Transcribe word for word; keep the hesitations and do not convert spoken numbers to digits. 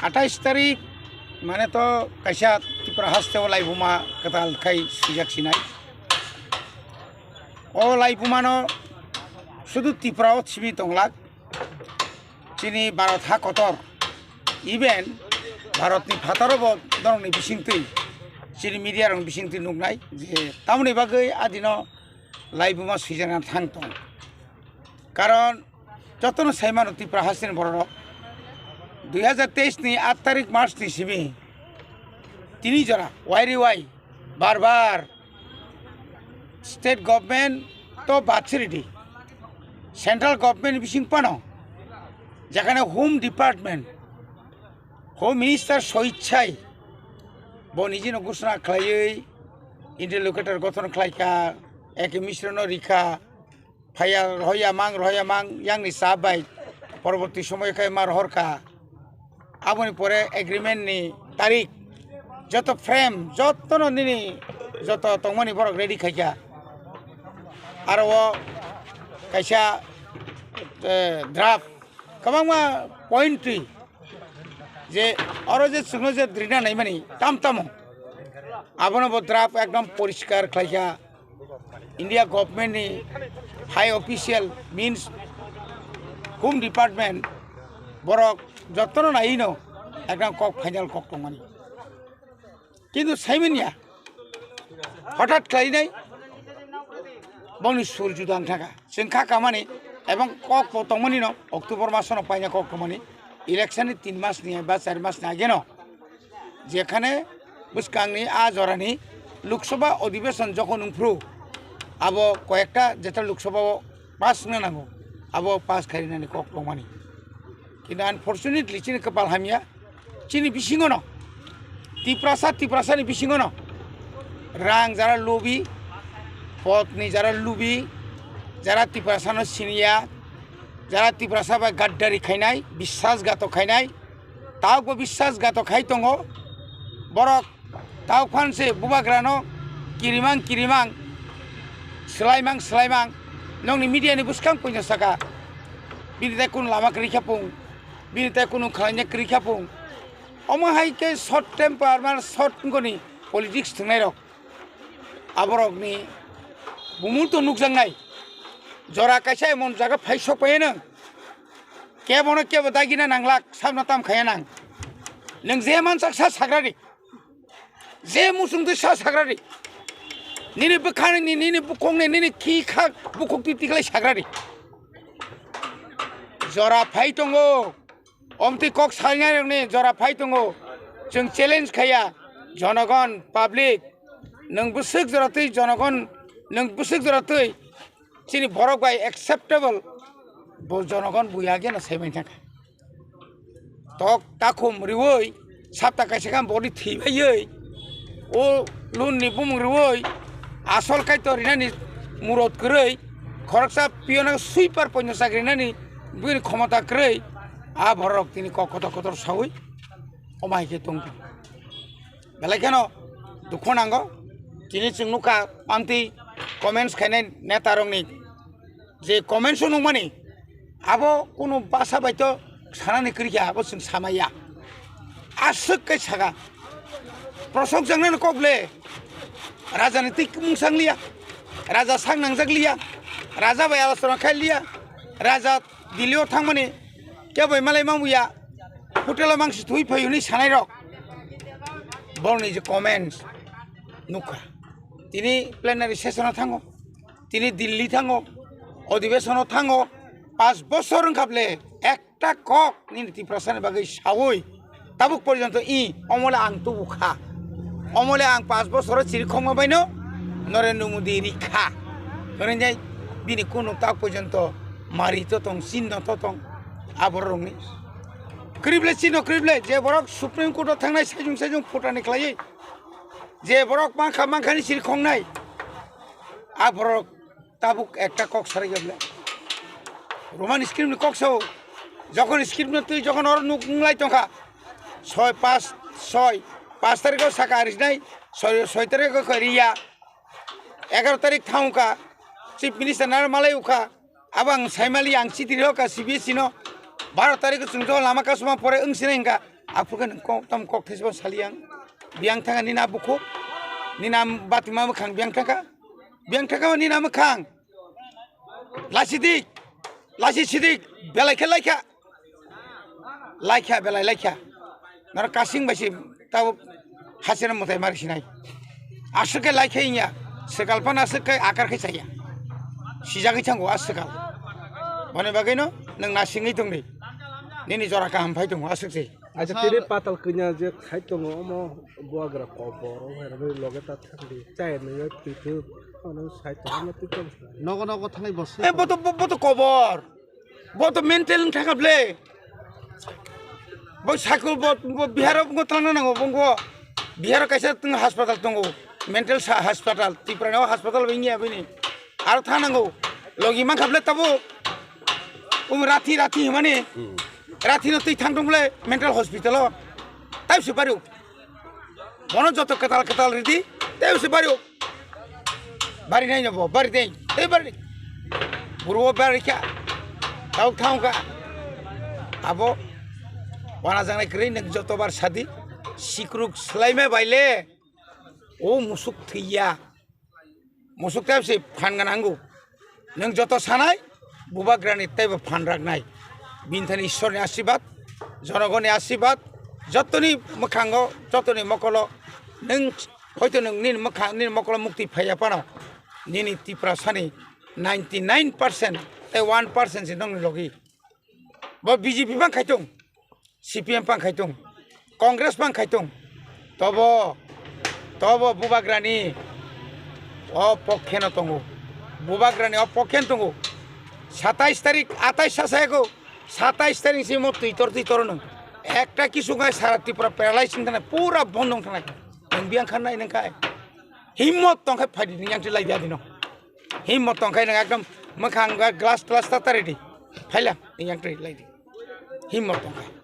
Atais tarik mane to kaisa Tripura hasteo laibuma kwtal khai swijak sinai. O laibumano sudu Tripura o simi tonglak, chini Bharat ha kotor, even Bharatni phataro bo norokni bisingtwi, chini media rokni bisingtwi nuknai je tamoni bagwi adino laibuma swijana thang tong. Karon jotono saimano Tripura hasteni bororok dui hazar teis ni aat tarik March ni simi tini jora wai ri wai bar bar state government to bad siri di, central government bising pano, jekhane Home Department, Home Minister soichai bo nijino ghosona khlaiwi interlocutor gothon khlaikha, eke misrono rikha, phaiya rohoya mang, rohoya mang, yangni chap bai porborti somoyo khe ma rohorkha. Aboni pore agreement ni tarik, joto frame, jotono nini joto tongmani borok ready khaikha. Aro o kaisa, eh, draft kwbangma point twi je oro je chwngno je drina naimani tam tamo, abono bo draft ekdom poriskar khlaikha. India government ni high official means Home Department borok jotono naino ekdam kok final kok tongmani. Kintu saimanya hothat khlainai bongni sur juda wngthaka. Chwng kha kamani ebong kok bo tongmani no October masono paina kok tongmani election ni tin mas ni ba char mas ni ageno. Jekhane bwskangni a jorani Lok Sabha Adhibeshon jokhon wngphru, abo koyekta jeta Lok Sabha o pass wngna nango, abo pass khainani kok tongmani. Kintu unfortunately chini kwpal hamya, chini bisingono, Tiprasa, Tiprasani bisingono rang jara lubi, podni jara lubi, jara Tiprasano siniya, jara Tiprasa bai gaddari khainai, biswasghatok khainai, Taubo biswasghatok khai tongo. Borok tauk phan se bubagrano kirimang kirimang, swlaimang swlaimang. Nokni media ni bwskang puino saka, bini tai kunu lama kwrwi kha pung, bini tai kunu khlaina kwrwi kha pung. Omo hai khe short temper, mane short wngkoni politics thwngnairok. Aborokni bumung to nukjaknai. Jora kaisa emon jaga phai sok paiyano. Kebono kebo dagina nanglak, sabno tam khaya nang. Nwng je mansak sa sagrari. Je muchungtwi sa sagrari. Nini bwkhani, nini bukhukni, nini khi khak bukhuktwi tiklai sagrari. Jora phai tongo. Omtwi kok salnairokni jora phai tongo. Chwng challenge khaya. Jonogon, public, nwng bwswk jora twi jonogon, nwng bwswk jora twi chini borok bai acceptable, bo jonogon buya geno saiman thangkha. Tok takhum riwi, sapta kaisa khe body thwi baiwi, o loan ni bumung riwi, asol kaitor rinani murot kwrwi, khoroksa piyona sweeper poino chakri rinani bini khomota kwrwi, a borok tini kok kotor kotor sawi, omo hai khe tong. Belai kheno dukhu nango. Tini chwng nukha amtwi comments khainai netarokni je comments-o nukmani, abo kunu basa bai to sanani kwrwi kha, abo chwng samaya. Aswk khe saka. Prosok jangnani kok le raja ni twi mung sang liya, raja sak nangjak liya, raja bai alochona khai liya, raja Delhi-o thangmani kebo bai malai mangbuya, hotel-o mangsi thwi phai hwnwi sanairok. Borokni je comments nukha. Tini plenary session-o thango, tini Delhi thango, adhibeshon-o thango, paanch bochor wngkha ble ekta kok nini Tiprasani bagwi sawi tabuk porjonto i omole ang tubu kha. Omole ang paanch bochoro chirikhokma baino Narendra Modi ri kha. Hwnwi bini kunu tak porjonto mari to tong, chinno to tong, aborokni. Krible chinno krible, je borok Supreme Court-o thangnai saijung saijung phutani khlaiwi, je borok mankha mankhani chirikhoknai, aborok tabuk ekta kok sarai ya bwle. Roman script ni kok sao. Jokhon script no twi jokhon oro nuk nunglai tongkha. Soi, pas, soi, pas tarikh o saka arisnai, soi, soi tarikh o khe riya. Egaroh tarikh thangkha. Chief Minister naro malai ukha. Abo ang saimali ang chiti rihokha C B S E no. Baro tarikh o chwng jokhon lama kasuma pore wng sinai hwnkha. Aphuru khe nwng kok, tam kok thaisbo sali ang. Biyang thangkha nini a bukhuk, nini a batwima mwkhang biyang thangkha. Biyang thangkha nini a mwkhang. Lasidik, lasi sidik, belai khe laikha. Laikha, belai laikha. Noro kasing bai se tabo hasina mwtai mari sinai. Aswk khe laikha inya, swkal phano aswk khe akar khe chaya. Sijagwi thango a swkal. Boni bagwino nwng nasingwi tongdi. Nini jora kaham phai tongo aswk se. Acha tini patal kanya je khai tongo omo buagra kobor o hai rwgwi loge ta thangdi. Chai nwi twi thwi ono sai tongo omo twi tong. Nogo nogo thangnai bo se. Eh, bo to, bo, bo to kobor. Bo to mental wng thangkha ble. Bo sakol bo, bo Bihar o bo twlangna nango bo. Bihar o kaisa tong hospital tongo. Mental sa-, hospital. Tripura ni o hospital bo wngya bini. Aro thang nango. Logi mankha ble tabo. Um rathi rathi himani. Hmm. Rathi no twi thang tong ble mental hospital o. Tai se bari. Bono joto kwtal kwtal ridi. Tai se bari. Bari nai no bo, bari dei, tei bari. Buru o bari kha. Tau thang kha. Abo wana jangnai kwrwi nwng joto bar sadi. Sikruk swlaima baile. O musuk thwiya. Musuk tei se phan gana hango. Nwng joto sanai, bubagrani teibo phan raknai. Bini thani Ishwarni asibad, jonogoni asibad, jotoni mwkhango, jotoni mokolo, nwng hoito nwng nini mwkhang, nini mokolo mukti phaiya phano, nini Tiprasani ninety nine percent tei one percent se nongni logi. Bo B J P bang khaitung, C P M bang khaitung, Congress bang khaitung, tobo, tobo bubagrani o pokheno tongo, bubagrani o pokheno tongo. Satais tarik, atais sa sayago, satais tarik simo twitor twitor nwng. Ekta kisu ngai sara Tripura paralyze wng thangna, pura bondo wng thangna. Nwng biyang khan nai nwng khai. Himmot tong khai phaidi nwng yang lai dia dino. Himmot tong khai nwng ekdom mwkhang glass glass ta ta ready. Phaila nwng yang lai di. Himmot tong khai.